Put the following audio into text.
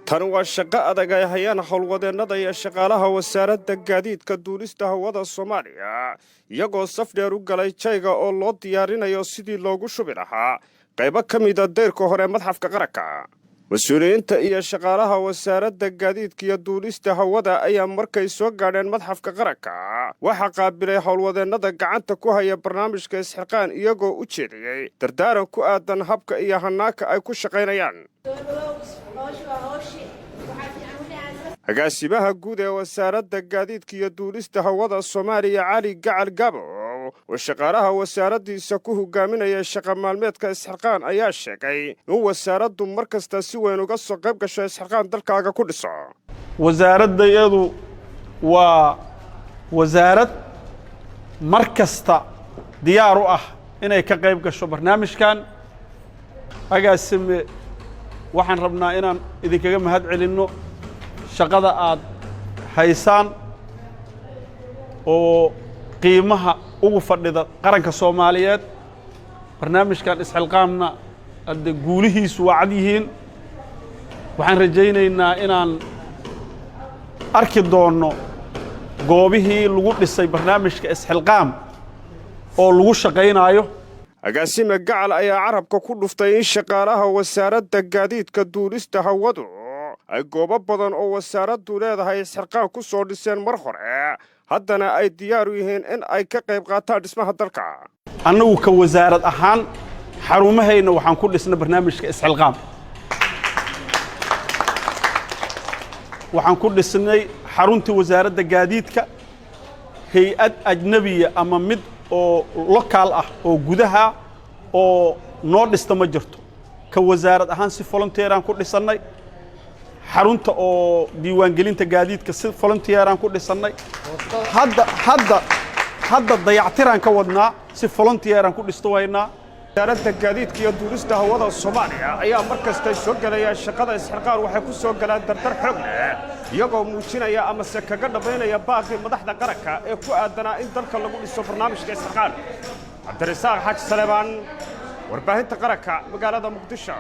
Tani waa shaqo adag ay hayaan howlwadeennada iyo shaqaalaha Wasaaradda Gaadiidka Duulista Hawada Soomaaliya, iyagoo saf dheer u galay jayga oo loo diyaarinayo sidii loogu shubi lahaa qaybo ka mida dayrka hore Madxafka Qaranka. Mas-uuliyiinta iyo shaqaalaha Wasaaradda Gaadiidka iyo Duulista Hawada ayaa markay soo gaadheen Madxafka Qaranka waxaa qaabilay howlwadeennada gacanta ku haya barnaamijka Isxilqaan, iyagoo u jeediyey dardaaran ku aadan habka iyo hannaanka ay ku shaqaynayaan. Agaasimaha guud ee Wasaaradda Gaadiidka iyo Duulista Hawada Soomaaliya, Cali Gacal Gabo, oo shaqaalaha wasaaraddiisa ku hogaaminaya shaqa maalmeedka Isxilqaan, ayaa sheegay in wasaaraddu mar kasta si weyn uga soo qayb gasho Isxilqaan dalkaaga ku dhiso. Wasaaradda iyadu waa wasaarad mar kasta diyaar u ah inay ka qayb gasho barnaamijkan. Agaasime, waxaan rabnaa inaan idinkaga mahad celinno shaqada aad haysaan oo qiimaha ugu fadhida qaranka Soomaaliyeed. Barnaamijkan Isxilqaamna hadde guulihiisu waa cad yihiin. Waxaan rajaynaynaa inaan arki doonno goobihii lagu dhisay barnaamijka Isxilqaam oo lagu shaqaynaayo. Agaasime Gacal ayaa carabka ku dhuftay in shaqaalaha Wasaaradda Gaadiidka Duulista Hawadu ay goobo badan oo wasaaraddu leedahay Isxilqaan ku soo dhiseen mar hore, haddana ay diyaar u yihiin in ay ka qayb qaataan dhismaha dalka. Annagu ka wasaarad ahaan xarumahayna waxaan ku dhisnay barnaamijka Isxilqaam. Waxaan ku dhisnay xaruntii Wasaaradda Gaadiidka. Hay-ad ajnabiya ama mid oo local ah oo gudaha oo noo dhista ma jirto. Ka wasaarad ahaan si volunteer aan ku dhisannay xarunta oo diiwaangelinta gaadiidka, si volunteer aan ku dhisannay. Hadda dayactiraan ka wadnaa, si volunteer aan ku dhisto waynaa. Wasaaradda Gaadiidka iyo Duulista Hawada Soomaaliya ayaa mar kastay soo gelayaan shaqada Isxilqaan waxay ku soo galaan dardar xoog leh, iyagoo muujinaya amase kaga dhammaynaya baaqii madaxda qaranka ee ku aadanaa in dalka lagu dhiso barnaamijka Isxilqaan. Cabdirasaaq Xaaji Saleebaan, Warbaahinta Qaranka, magaalada Muqdisho.